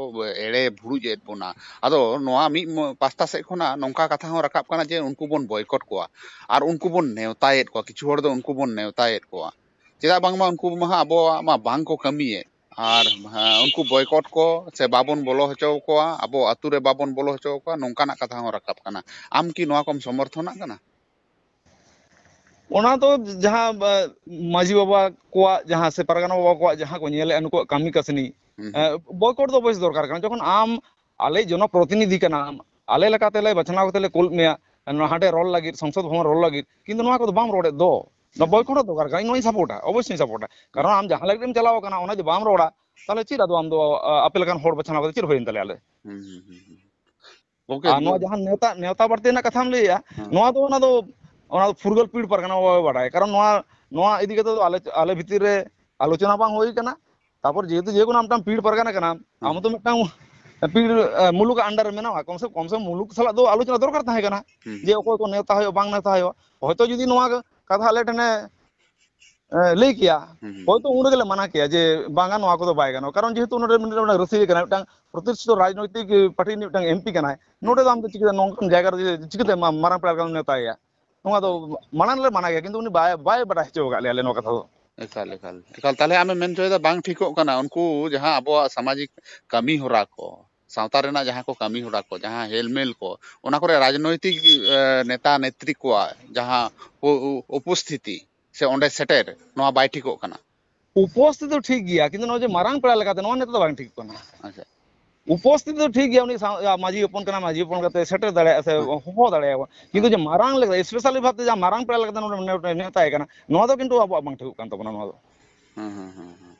ᱮᱲᱮ ᱵᱷᱩᱲᱩᱡ ᱮᱫ ᱵᱚᱱᱟ, ᱟᱫᱚ ᱱᱚᱣᱟ ᱢᱤᱫ ᱢᱚ-, ᱯᱟᱥᱴᱟ ᱥᱮᱫ ᱠᱷᱚᱱᱟᱜ ᱱᱚᱝᱠᱟ ᱠᱟᱛᱷᱟ ᱦᱚᱸ ᱨᱟᱠᱟᱵ ᱠᱟᱱᱟ ᱡᱮ ᱩᱱᱠᱩ ᱵᱚᱱ boycott ᱠᱚᱣᱟ ᱟᱨ ᱩᱱᱠᱩ ᱵᱚᱱ ᱱᱮᱣᱛᱟᱭᱮᱫ ᱠᱚᱣᱟ, ᱠᱤᱪᱷᱩ ᱦᱚᱲ ᱫᱚ ᱩᱱᱠᱩ ᱵᱚᱱ ᱱᱮᱣᱛᱟᱭᱮᱫ ᱠᱚᱣᱟ᱾ ᱪᱮᱫᱟᱜ ᱵᱟᱝᱢᱟ ᱩᱱᱠᱩ ᱢᱟ ᱦᱟᱸᱜ ᱟᱵᱚᱣᱟᱜ ᱢᱟ ᱵᱟᱝ ᱠᱚ ᱠᱟᱹᱢᱤᱭᱮᱫ, ᱟᱨ, ᱦᱮᱸ, ᱩᱱᱠᱩ boycott ᱠᱚ ᱥᱮ ᱵᱟᱵᱚᱱ ᱵᱚᱞᱚ ᱦᱚᱪᱚ ᱟᱠᱚᱣᱟ, ᱟᱵᱚ ᱟᱹᱛᱩ ᱨᱮ ᱵᱟᱵᱚᱱ ᱵᱚᱞᱚ ᱦᱚᱪᱚ ᱟᱠᱚᱣᱟ, ᱱᱚᱝᱠᱟᱱᱟᱜ ᱠᱟᱛᱷᱟ ᱦᱚᱸ ᱨᱟᱠᱟᱵ ᱠᱟᱱᱟ᱾ ᱟᱢ ᱠᱤ ᱱᱚᱣᱟ ᱠᱚᱢ ᱥᱚᱢᱚᱨᱛᱷᱚᱱᱟᱜ ᱠᱟᱱᱟ? ᱚᱱᱟ ᱫᱚ ᱡᱟᱦᱟᱸ, ᱵᱟ, ᱢᱟᱹᱡᱷᱤ ᱵᱟᱵᱟ ᱠᱚᱣᱟᱜ ᱡᱟᱦᱟᱸ ᱥᱮ ᱯᱟᱨᱜᱟᱱᱟ ᱵᱟᱵᱟ ᱠᱚᱣᱟᱜ ᱡᱟᱦᱟᱸ ᱠᱚ ᱧᱮᱞᱮᱫᱼᱟ ᱱᱩᱠᱩᱣᱟᱜ ᱠᱟᱹᱢᱤ ᱠᱟᱹᱥᱱᱤ, ᱦᱩᱸ, ᱦᱩᱸ᱾ ᱮ, boycott ᱫᱚ ᱚᱵᱚᱥᱥᱳᱭ ᱫᱚᱨᱠᱟᱨ ᱠᱟᱱᱟ᱾ ᱡᱚᱠᱷᱚᱱ ᱟᱢ ᱟᱞᱮ ᱡᱚᱱᱚᱯᱨᱚᱛᱤᱱᱤᱫᱷᱤ ᱠᱟᱱᱟᱢ, ᱟᱞᱮ ᱞᱮᱠᱟᱛᱮ ᱞᱮ ᱵᱟᱪᱷᱱᱟᱣ ᱠᱟᱛᱮ ᱞᱮ ᱠᱳᱞ ᱢᱮᱭᱟ, ᱱᱚᱣᱟ ᱦᱟᱸᱰᱮ ᱨᱚᱲ ᱞᱟᱹᱜᱤᱫ, ᱥᱚᱝᱥᱚᱫ ᱵᱷᱚᱵᱚᱱ ᱨᱚᱲ ᱞᱟᱹᱜᱤᱫ, ᱠᱤᱱᱛᱩ ᱱᱚᱣᱟ ᱠᱚᱫᱚ ᱵᱟᱢ ᱨᱚᱲᱮᱫ ᱫᱚ᱾ ᱱᱚᱣᱟ ᱦᱩᱸ, ᱦᱩᱸ᱾ Boycott ᱦᱚᱸ ᱫᱚᱨᱠᱟᱨ ᱠᱟᱱᱟ, ᱤᱧ ᱱᱚᱣᱟᱧ ᱥᱟᱯᱳᱨᱴᱟ, ᱚᱵᱚᱥᱥᱳᱭ ᱥᱟᱯᱳᱨᱴᱟ᱾ ᱠᱟᱨᱚᱱ ᱦᱩᱸ᱾ ᱟᱢ ᱡᱟᱦᱟᱸ ᱞᱟᱹᱜᱤᱫ ᱮᱢ ᱪᱟᱞᱟᱣ ᱠᱟᱱᱟ, ᱚᱱᱟ ᱡᱩᱫᱤ ᱵᱟᱢ ᱨᱚᱲᱟ, ᱛᱟᱦᱚᱞᱮ ᱪᱮᱫ ᱟᱫᱚ ᱟᱢ ᱫᱚ, ᱟ, ᱟᱯᱮ ᱞᱮᱠᱟᱱ ᱦᱚᱲ ᱵᱟᱪᱷᱱᱟᱣ ᱠᱟᱛᱮ ᱪᱮᱫ ᱦᱩᱭᱮᱱ ᱛᱟᱞᱮᱭᱟ ᱟᱞᱮ? ᱦᱩᱸ, ᱦᱩᱸ, ᱦᱩᱸ, ᱦᱩᱸ᱾ ᱜᱚᱝᱠᱮ, ᱟᱨ ᱱᱚᱣᱟ ᱡᱟᱦᱟᱸ ᱱᱮᱣᱛᱟ, ᱱᱮᱣᱛᱟ ᱵᱟᱨᱛᱤ ᱨᱮᱱᱟᱜ ᱠᱟᱛᱷᱟᱢ ᱞᱟᱹᱭᱮᱜᱼᱟ, ᱦᱮᱸ᱾ ᱱᱚᱣᱟ ᱫᱚ, ᱚᱱᱟ ᱫᱚ, ᱚᱱᱟ ᱫᱚ ᱯᱷᱩᱨᱜᱟᱹᱞ ᱯᱤᱲ ᱯᱟᱨᱜᱟᱱᱟ ᱵᱟᱵᱟᱭ ᱵᱟᱰᱟᱭᱟ᱾ ᱠᱟᱨᱚᱱ ᱱᱚᱣᱟ, ᱱᱚᱣᱟ ᱤᱫᱤ ᱠᱟᱛᱮ ᱫᱚ ᱟᱞᱮ, ᱟᱞᱮ ᱵᱷᱤᱛᱤᱨ ᱨᱮ ᱟᱞᱳᱪᱚᱱᱟ ᱵᱟᱝ ᱦᱩᱭ ᱠᱟᱱᱟ᱾ ᱛᱟᱨᱯᱚᱨ ᱡᱮᱦᱮᱛᱩ ᱡᱮᱠᱳᱱᱳ ᱢᱤᱫᱴᱟᱝ ᱯᱤᱲ ᱯᱟᱨᱜᱟᱱᱟ ᱠᱟᱱᱟᱢ, ᱦᱮᱸ᱾ ᱟᱢ ᱦᱚᱸᱛᱚ ᱢᱤᱫᱴᱟᱝ ᱯᱤᱲ, ᱮ, ᱢᱩᱞᱩᱠ under ᱨᱮ ᱢᱮᱱᱟᱢᱟ, ᱠᱚᱢ ᱥᱮ, ᱠᱚᱢ ᱥᱮ ᱠᱚᱢ ᱢᱩᱞᱩᱠ ᱥᱟᱞᱟᱜ ᱫᱚ ᱟᱞᱳᱪᱚᱱᱟ ᱫᱚᱨᱠᱟᱨ ᱛᱟᱦᱮᱸ ᱠᱟᱱᱟ, ᱦᱩᱸ, ᱡᱮ ᱦᱩᱸ᱾ ᱚᱠᱚᱭ ᱠᱚ ᱱᱮᱣᱛᱟ ᱦᱩᱭᱩᱜᱼᱟ, ᱵᱟᱝ ᱱᱮᱣᱛᱟ ᱦᱩᱭᱩᱜᱼᱟ᱾ ᱦᱚᱭᱛᱳ ᱡᱩᱫᱤ ᱱᱚᱣᱟ ᱠᱟᱛᱷᱟ ᱟᱞᱮ ᱴᱷᱮᱱᱮ ᱮ, ᱞᱟᱹᱭ ᱠᱮᱭᱟ, ᱦᱩᱸ, ᱦᱩᱸ᱾ ᱦᱚᱭᱛᱳ ᱩᱱ ᱨᱮᱜᱮ ᱞᱮ ᱢᱟᱱᱟ ᱠᱮᱭᱟ ᱡᱮ ᱵᱟᱝᱟ, ᱱᱚᱣᱟ ᱠᱚᱫᱚ ᱵᱟᱭ ᱜᱟᱱᱚᱜᱼᱟ᱾ ᱠᱟᱨᱚᱱ ᱡᱮᱦᱮᱛᱩ ᱱᱚᱰᱮ ᱢᱤᱫᱴᱟᱝ ᱨᱟᱹᱥᱤᱭᱟᱹ ᱠᱟᱱᱟᱭ, ᱢᱤᱫᱴᱟᱝ ᱯᱨᱚᱛᱤᱥᱴᱷᱤᱛ ᱨᱟᱡᱽᱱᱳᱭᱛᱤᱠ ᱯᱟᱨᱴᱤ ᱨᱤᱱᱤᱡ ᱢᱤᱫᱴᱟᱝ ᱮᱢᱯᱤ ᱠᱟᱱᱟᱭ, ᱱᱚᱰᱮ ᱫᱚ ᱟᱢ ᱫᱚ ᱪᱤᱠᱟᱹ, ᱱᱚᱝᱠᱟᱱ ᱡᱟᱭᱜᱟ ᱨᱮ ᱪᱤᱠᱟᱹᱛᱮ ᱢᱟ-, ᱢᱟᱨᱟᱝ ᱯᱮᱲᱟ ᱞᱮᱠᱟᱢ ᱱᱮᱣᱛᱟᱭᱮᱭᱟ? ᱱᱚᱣᱟ ᱫᱚ ᱢᱟᱲᱟᱝ ᱞᱮ ᱢᱟᱱᱟ ᱜᱮᱭᱟ, ᱠᱤᱱᱛᱩ ᱩᱱᱤ ᱵᱟᱭ, ᱵᱟᱭ ᱵᱟᱰᱟᱭ ᱦᱚᱪᱚ ᱟᱠᱟᱫ ᱞᱮᱭᱟ ᱟᱞᱮ ᱱᱚᱣᱟ ᱠᱟᱛᱷᱟ ᱫᱚ᱾ ᱮᱠᱟᱞ, ᱮᱠᱟᱞ, ᱮᱠᱟᱞ᱾ ᱛᱟᱦᱞᱮ ᱟᱢᱮᱢ ᱢᱮᱱ ᱦᱚᱪᱚᱭᱮᱫᱟ ᱵᱟᱝ ᱴᱷᱤᱠᱚᱜ ᱠᱟᱱᱟ, ᱩᱱᱠᱩ ᱡᱟᱦᱟᱸ ᱟᱵᱚᱣᱟᱜ ᱥᱟᱢᱟᱡᱤᱠ ᱠᱟᱹᱢᱤ ᱦᱚᱨᱟ ᱠᱚ, ᱥᱟᱶᱛᱟ ᱨᱮᱱᱟᱜ ᱡᱟᱦᱟᱸ ᱠᱚ ᱠᱟᱹᱢᱤ ᱦᱚᱨᱟ ᱠᱚ, ᱡᱟᱦᱟᱸ ᱦᱮᱞᱢᱮᱞ ᱠᱚ, ᱚᱱᱟ ᱠᱚᱨᱮ ᱨᱟᱡᱽᱱᱳᱭᱛᱤᱠ, ᱮ, ᱱᱮᱛᱟ ᱱᱮᱛᱨᱤ ᱠᱚᱣᱟᱜ ᱡᱟᱦᱟᱸ ᱩ-, ᱩ-, ᱩᱯᱚᱥᱛᱷᱤᱛᱤ ᱥᱮ ᱚᱸᱰᱮ ᱥᱮᱴᱮᱨ, ᱱᱚᱣᱟ ᱵᱟᱭ ᱴᱷᱤᱠᱚᱜ ᱠᱟᱱᱟ᱾ ᱩᱯᱚᱥᱛᱷᱤᱛ ᱫᱚ ᱴᱷᱤᱠ ᱜᱮᱭᱟ, ᱠᱤᱱᱛᱩ ᱱᱚᱜᱼᱚᱭ ᱡᱮ ᱢᱟᱨᱟᱝ ᱯᱮᱲᱟ ᱞᱮᱠᱟᱛᱮ, ᱱᱚᱣᱟ ᱱᱤᱛᱚᱜ ᱫᱚ ᱵᱟᱝ ᱴᱷᱤᱠᱚᱜ ᱠᱟᱱᱟ᱾ ᱟᱪᱪᱷᱟ᱾ ᱩᱯᱚᱥᱛᱷᱤᱛ ᱫᱚ ᱴᱷᱤᱠ ᱜᱮᱭᱟ, ᱩᱱᱤ ᱥᱟᱶ-, ᱢᱟᱹᱡᱷᱤ ᱦᱚᱯᱚᱱ ᱠᱟᱱᱟ, ᱢᱟᱹᱡᱷᱤ ᱦᱚᱯᱚᱱ ᱠᱟᱛᱮ ᱥᱮᱴᱮᱨ ᱫᱟᱲᱮᱭᱟᱜᱼᱟ ᱥᱮ ᱦᱮᱸ᱾ ᱦᱚᱦᱚ ᱫᱟᱲᱮᱭᱟᱜᱼᱟ, ᱠᱤᱱᱛᱩ ᱦᱮᱸ᱾ ᱡᱮ ᱢᱟᱨᱟᱝ ᱞᱮᱠᱟ, specially ᱵᱷᱟᱵᱛᱮ ᱡᱟᱦᱟᱸ ᱢᱟᱨᱟᱝ ᱯᱮᱲᱟ ᱞᱮᱠᱟᱛᱮ ᱱᱚᱰᱮ ᱱᱮᱣᱛᱟᱭ ᱠᱟᱱᱟ, ᱱᱚᱣᱟ ᱫᱚ ᱠᱤᱱᱛᱩ ᱟᱵᱚᱣᱟᱜ ᱵᱟᱝ ᱴᱷᱤᱠᱚᱜ ᱠᱟᱱ ᱛᱟᱵᱚᱱᱟ ᱱᱚᱣᱟ ᱫᱚ᱾ ᱦᱮᱸ, ᱦᱮᱸ, ᱦᱮᱸ, ᱦᱮᱸ᱾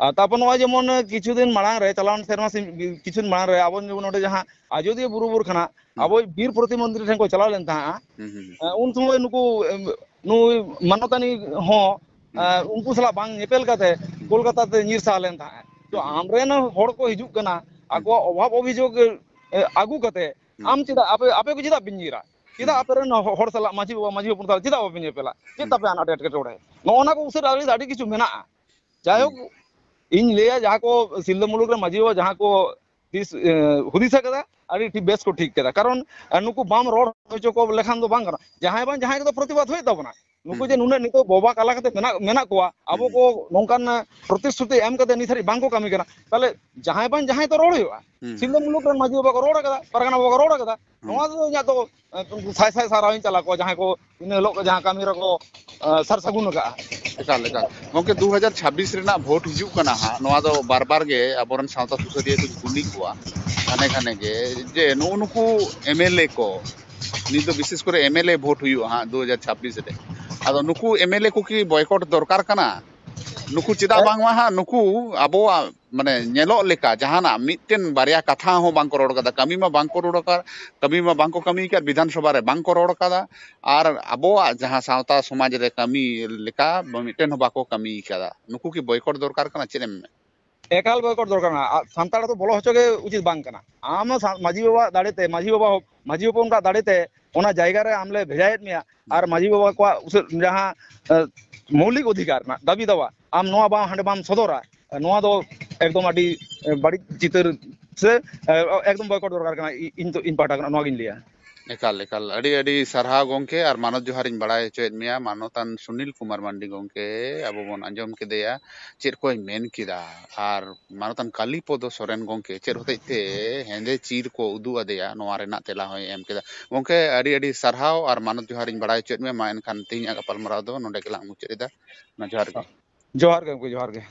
ᱟᱨ ᱛᱟᱨᱯᱚᱨ ᱱᱚᱜᱼᱚᱭ ᱡᱮᱢᱚᱱ ᱠᱤᱪᱷᱩ ᱫᱤᱱ ᱢᱟᱲᱟᱝ ᱨᱮ, ᱪᱟᱞᱟᱣᱮᱱ ᱥᱮᱨᱢᱟ ᱥᱮ ᱠᱤᱪᱷᱩ ᱫᱤᱱ ᱢᱟᱲᱟᱝ ᱨᱮ ᱟᱵᱚ ᱡᱮᱢᱚᱱ ᱱᱚᱰᱮ ᱡᱟᱦᱟᱸ ᱟᱡᱚᱫᱤᱭᱟᱹ ᱵᱩᱨᱩ ᱵᱚᱨ ᱠᱷᱚᱱᱟᱜ ᱦᱩᱸ᱾ ᱟᱵᱚ ᱵᱤᱨ ᱯᱨᱚᱛᱤᱢᱚᱱᱛᱨᱤ ᱴᱷᱮᱱ ᱠᱚ ᱪᱟᱞᱟᱣ ᱞᱮᱱ ᱛᱟᱦᱮᱸᱜᱼᱟ᱾ ᱦᱩᱸ, ᱦᱩᱸ, ᱦᱩᱸ᱾ ᱮ, ᱩᱱ ᱥᱚᱢᱚᱭ ᱱᱩᱠᱩ, ᱮᱢ, ᱱᱩᱭ ᱢᱟᱱᱚᱛᱟᱱᱤ ᱦᱚᱸ, ᱦᱩᱸ᱾ ᱮ, ᱩᱱᱠᱩ ᱥᱟᱞᱟᱜ ᱵᱟᱝ ᱧᱮᱯᱮᱞ ᱠᱟᱛᱮ ᱦᱩᱸ᱾ ᱠᱳᱞᱠᱟᱛᱟ ᱛᱮ ᱧᱤᱨ ᱥᱟᱦᱟ ᱞᱮᱱ ᱛᱟᱦᱮᱸᱜ᱾ ᱛᱚ, ᱦᱩᱸ, ᱦᱩᱸ᱾ ᱟᱢᱨᱮᱱ ᱦᱚᱲ ᱠᱚ ᱦᱤᱡᱩᱜ ᱠᱟᱱᱟ, ᱦᱩᱸ᱾ ᱟᱠᱚᱣᱟᱜ ᱚᱵᱷᱟᱵ ᱚᱵᱷᱤᱡᱳᱜᱽ, ᱮ, ᱟᱹᱜᱩ ᱠᱟᱛᱮ ᱦᱩᱸ᱾ ᱟᱢ ᱪᱮᱫᱟᱜ, ᱟᱯᱮ, ᱟᱯᱮ ᱠᱚ ᱪᱮᱫᱟᱜ ᱯᱮ ᱧᱤᱨᱟ? ᱪᱮᱫᱟᱜ ᱦᱩᱸ᱾ ᱟᱯᱮᱨᱮᱱ ᱦᱚ-, ᱦᱚᱲ ᱥᱟᱞᱟᱜ, ᱢᱟᱹᱡᱷᱤ ᱵᱟᱵᱟ, ᱢᱟᱹᱡᱷᱤ ᱦᱚᱯᱚᱱ ᱥᱟᱞᱟᱜ ᱪᱮᱫᱟᱜ ᱵᱟᱯᱮ ᱧᱮᱯᱮᱞᱟ? ᱪᱮᱫ ᱦᱩᱸ᱾ ᱛᱟᱯᱮ ᱟᱱᱟᱴ ᱮᱴᱠᱮᱴᱚᱬᱮ? ᱱᱚᱜᱼᱚ ᱱᱟ ᱠᱚ ᱩᱥᱟᱹᱨᱟ ᱟᱹᱰᱤ, ᱟᱹᱰᱤ ᱠᱤᱪᱷᱩ ᱢᱮᱱᱟᱜᱼᱟ᱾ ᱡᱟᱭᱦᱳᱠ, ᱦᱩᱸ᱾ ᱤᱧ ᱞᱟᱹᱭᱟ, ᱡᱟᱦᱟᱸ ᱠᱚ ᱥᱤᱞᱫᱟᱹ ᱢᱩᱞᱩᱠ ᱨᱮ ᱢᱟᱹᱡᱷᱤ ᱵᱟᱵᱟ ᱡᱟᱦᱟᱸ ᱠᱚ ᱫᱤᱥ-, ᱮ, ᱦᱩᱫᱤᱥ ᱟᱠᱟᱫᱟ, ᱟᱹᱰᱤ ᱴᱷᱤᱠ, ᱵᱮᱥ ᱠᱚ ᱴᱷᱤᱠ ᱠᱟᱫᱟ᱾ ᱠᱟᱨᱚᱱ, ᱮ, ᱱᱩᱠᱩ ᱵᱟᱢ ᱨᱚᱲ ᱦᱚᱪᱚ ᱠᱚ ᱞᱮᱠᱷᱟᱱ ᱫᱚ ᱵᱟᱝ ᱜᱟᱱᱚᱜᱼᱟ᱾ ᱡᱟᱦᱟᱸᱭ ᱵᱟᱝ ᱡᱟᱦᱟᱸᱭ ᱠᱚᱫᱚ ᱯᱨᱚᱛᱤᱵᱟᱫ ᱦᱩᱭᱩᱜ ᱛᱟᱵᱚᱱᱟ᱾ ᱱᱩᱠᱩ ᱦᱩᱸ, ᱡᱮ ᱦᱩᱸ᱾ ᱱᱩᱱᱟᱹᱜ ᱱᱤᱛᱚᱜ ᱵᱚᱵᱟ ᱠᱟᱞᱟ ᱠᱟᱛᱮ ᱢᱮᱱᱟᱜ, ᱢᱮᱱᱟᱜ ᱠᱚᱣᱟ, ᱦᱩᱸ, ᱟᱵᱚ ᱦᱩᱸ᱾ ᱠᱚ ᱱᱚᱝᱠᱟᱱ, ᱮ, ᱯᱨᱚᱛᱤᱥᱨᱩᱛᱤ ᱮᱢ ᱠᱟᱛᱮ ᱱᱤᱛ ᱦᱟᱹᱨᱤᱡ ᱵᱟᱝ ᱠᱚ ᱠᱟᱹᱢᱤ ᱠᱟᱱᱟ, ᱛᱟᱦᱞᱮ ᱡᱟᱦᱟᱸᱭ ᱵᱟᱝ ᱡᱟᱦᱟᱸᱭ ᱛᱚ ᱨᱚᱲ ᱦᱩᱭᱩᱜᱼᱟ᱾ ᱦᱩᱸ, ᱥᱤᱞᱫᱟᱹ ᱦᱩᱸ᱾ ᱢᱩᱞᱩᱠ ᱨᱮᱱ ᱢᱟᱹᱡᱷᱤ ᱵᱟᱵᱟ ᱠᱚ ᱨᱚᱲ ᱟᱠᱟᱫᱟ, ᱯᱟᱨᱜᱟᱱᱟ ᱵᱟᱵᱟ ᱠᱚ ᱨᱚᱲ ᱟᱠᱟᱫᱟ, ᱦᱩᱸ᱾ ᱱᱚᱣᱟ ᱫᱚ ᱤᱧᱟᱹᱜ ᱫᱚ, ᱮ, ᱥᱟᱭ ᱥᱟᱭ ᱥᱟᱨᱦᱟᱣ ᱤᱧ ᱪᱟᱞ ᱟᱠᱚᱣᱟ, ᱡᱟᱦᱟᱸᱭ ᱠᱚ ᱤᱱᱟᱹ ᱦᱤᱞᱳᱜ ᱡᱟᱦᱟᱸ ᱠᱟᱹᱢᱤ ᱨᱮᱠᱚ, ᱮ, ᱥᱟᱨ ᱥᱟᱹᱜᱩᱱ ᱟᱠᱟᱫᱼᱟ᱾ ᱮᱠᱟᱞ, ᱮᱠᱟᱞ᱾ ᱜᱚᱢᱠᱮ, ᱫᱩ ᱦᱟᱡᱟᱨ ᱪᱷᱟᱵᱵᱤᱥ ᱨᱮᱱᱟᱜ ᱵᱷᱳᱴ ᱦᱤᱡᱩᱜ ᱠᱟᱱᱟ ᱦᱟᱸᱜ, ᱱᱚᱣᱟ ᱫᱚ ᱵᱟᱨ ᱵᱟᱨ ᱜᱮ ᱟᱵᱚᱨᱮᱱ ᱥᱟᱶᱛᱟ ᱥᱩᱥᱟᱹᱨᱤᱭᱟᱹ ᱠᱚᱧ ᱠᱩᱞᱤ ᱠᱚᱣᱟ ᱜᱷᱟᱱᱮ ᱜᱷᱟᱱᱮ ᱜᱮ, ᱡᱮ ᱱᱩᱜᱼᱩ ᱱᱩᱠᱩ ᱮᱢ ᱮᱞ ᱮ ᱠᱚ, ᱱᱤᱛ ᱫᱚ ᱵᱤᱥᱮᱥ ᱠᱚᱨᱮ ᱮᱢ ᱮᱞ ᱮ ᱵᱷᱳᱴ ᱦᱩᱭᱩᱜᱼᱟ ᱦᱟᱸᱜ ᱫᱩ ᱦᱟᱡᱟᱨ ᱪᱷᱟᱵᱵᱤᱥ ᱨᱮ, ᱟᱫᱚ ᱱᱩᱠᱩ ᱮᱢ ᱮᱞ ᱮ ᱠᱚ ᱠᱤ ᱵᱚᱭᱠᱚᱴ ᱫᱚᱨᱠᱟᱨ ᱠᱟᱱᱟ? ᱱᱩᱠᱩ ᱪᱮᱫᱟᱜ ᱮ- ᱵᱟᱝᱢᱟ ᱦᱟᱸᱜ ᱱᱩᱠᱩ ᱟᱵᱚᱣᱟᱜ ᱢᱟᱱᱮ ᱧᱮᱞᱚᱜ ᱞᱮᱠᱟ ᱡᱟᱦᱟᱱᱟᱜ ᱢᱤᱫᱴᱮᱱ ᱵᱟᱨᱭᱟ ᱠᱟᱛᱷᱟ ᱦᱚᱸ ᱵᱟᱝ ᱠᱚ ᱨᱚᱲ ᱠᱟᱫᱟ, ᱠᱟᱹᱢᱤ ᱢᱟ ᱵᱟᱝ ᱠᱚ ᱨᱚᱲ ᱟᱠᱟᱫ, ᱠᱟᱹᱢᱤ ᱢᱟ ᱵᱟᱝ ᱠᱚ ᱠᱟᱹᱢᱤ ᱟᱠᱟᱫ, ᱵᱤᱫᱷᱟᱱ ᱥᱚᱵᱷᱟ ᱨᱮ ᱵᱟᱝ ᱠᱚ ᱨᱚᱲ ᱟᱠᱟᱫᱟ, ᱟᱨ ᱟᱵᱚᱣᱟᱜ ᱡᱟᱦᱟᱸ ᱥᱟᱶᱛᱟ ᱥᱚᱢᱟᱡᱽ ᱨᱮ ᱠᱟᱹᱢᱤ ᱞᱮᱠᱟ ᱢᱤᱫᱴᱮᱱ ᱦᱚᱸ ᱵᱟᱠᱚ ᱠᱟᱹᱢᱤ ᱟᱠᱟᱫᱟ᱾ ᱱᱩᱠᱩ ᱠᱤ ᱵᱚᱭᱠᱚᱴ ᱫᱚᱨᱠᱟᱨ ᱠᱟᱱᱟ? ᱪᱮᱫ ᱮᱢ ᱢᱮᱱᱟ? ᱮᱠᱟᱞ ᱵᱚᱭᱠᱚᱴ ᱫᱚᱨᱠᱟᱨ ᱠᱟᱱᱟ᱾ ᱟ-, ᱥᱟᱱᱛᱟᱲ ᱫᱚ ᱵᱚᱞᱚ ᱦᱚᱪᱚ ᱜᱮ ᱩᱪᱤᱛ ᱵᱟᱝ ᱠᱟᱱᱟ᱾ ᱟᱢ ᱥᱟ-, ᱢᱟᱹᱡᱷᱤ ᱵᱟᱵᱟᱣᱟᱜ ᱫᱟᱲᱮ ᱛᱮ, ᱢᱟᱹᱡᱷᱤ ᱵᱟᱵᱟ ᱦᱚ-, ᱢᱟᱹᱡᱷᱤ ᱦᱚᱯᱚᱱ ᱠᱚᱣᱟᱜ ᱫᱟᱲᱮ ᱛᱮ ᱚᱱᱟ ᱡᱟᱭᱜᱟ ᱨᱮ ᱟᱢ ᱞᱮ ᱵᱷᱮᱡᱟᱭᱮᱫ ᱢᱮᱭᱟ᱾ ᱟᱨ ᱢᱟᱹᱡᱷᱤ ᱵᱟᱵᱟ ᱠᱚᱣᱟᱜ ᱩᱥᱟᱹᱫ ᱡᱟᱦᱟᱸ ᱮ, ᱢᱳᱣᱞᱤᱠ ᱚᱫᱷᱤᱠᱟᱨ ᱨᱮᱱᱟᱜ ᱫᱟᱹᱵᱤ ᱫᱟᱣᱟ ᱟᱢ ᱱᱚᱣᱟ ᱵᱟᱝ ᱦᱟᱸᱰᱮ ᱵᱟᱢ ᱥᱚᱫᱚᱨᱟ, ᱱᱚᱣᱟ ᱫᱚ ᱮᱠᱫᱚᱢ ᱟᱹᱰᱤ ᱮ, ᱵᱟᱹᱲᱤᱡ ᱪᱤᱛᱟᱹᱨ ᱥᱮ ᱮ, ᱮᱠᱫᱚᱢ ᱵᱚᱭᱠᱚᱴ ᱫᱚᱨᱠᱟᱨ ᱠᱟᱱᱟ᱾ ᱤ- ᱤᱧ ᱫᱚ ᱤᱧ ᱯᱟᱦᱴᱟ ᱠᱷᱚᱱᱟᱜ ᱱᱚᱣᱟᱜᱤᱧ ᱞᱟᱹᱭᱟ᱾ ᱮᱠᱟᱞ ᱮᱠᱟᱞ, ᱟᱹᱰᱤ ᱟᱹᱰᱤ ᱥᱟᱨᱦᱟᱣ ᱜᱚᱢᱠᱮ, ᱟᱨ ᱢᱟᱱᱚᱛ ᱡᱚᱦᱟᱨᱤᱧ ᱵᱟᱲᱟᱭ ᱦᱚᱪᱚᱭᱮᱫ ᱢᱮᱭᱟ ᱢᱟᱱᱚᱛᱟᱱ ᱥᱩᱱᱤᱞ ᱠᱩᱢᱟᱨ ᱢᱟᱱᱰᱤ ᱜᱚᱢᱠᱮ, ᱟᱵᱚ ᱵᱚᱱ ᱟᱸᱡᱚᱢ ᱠᱮᱫᱮᱭᱟ ᱪᱮᱫ ᱠᱚᱭ ᱢᱮᱱ ᱠᱮᱫᱟ, ᱟᱨ ᱢᱟᱱᱚᱛᱟᱱ ᱠᱟᱞᱤᱯᱚᱫᱚ ᱥᱚᱨᱮᱱ ᱜᱚᱢᱠᱮ ᱪᱮᱫ ᱦᱚᱛᱮᱡ ᱛᱮ ᱦᱮᱸᱫᱮ ᱪᱤᱨ ᱠᱚ ᱩᱫᱩᱜ ᱟᱫᱮᱭᱟ, ᱱᱚᱣᱟ ᱨᱮᱱᱟᱜ ᱛᱮᱞᱟ ᱦᱚᱸᱭ ᱮᱢ ᱠᱮᱫᱟ᱾ ᱜᱚᱢᱠᱮ, ᱟᱹᱰᱤ ᱟᱹᱰᱤ ᱥᱟᱨᱦᱟᱣ ᱟᱨ ᱢᱟᱱᱚᱛ ᱡᱚᱦᱟᱨᱤᱧ ᱵᱟᱲᱟᱭ ᱦᱚᱪᱚᱭᱮᱫ ᱢᱮᱭᱟ᱾ ᱢᱟ ᱮᱱᱠᱷᱟᱱ ᱛᱮᱦᱮᱧᱟᱜ ᱜᱟᱯᱟᱞᱢᱟᱨᱟᱣ ᱫᱚ ᱱᱚᱰᱮ ᱜᱮᱞᱟᱝ ᱢᱩᱪᱟᱹᱫ ᱮᱫᱟ᱾ ᱢᱟ ᱡᱚᱦᱟᱨ ᱜᱮ᱾ ᱡᱚᱦᱟᱨ ᱜᱮ ᱜᱚᱢᱠᱮ, ᱡᱚᱦᱟᱨ ᱜᱮ᱾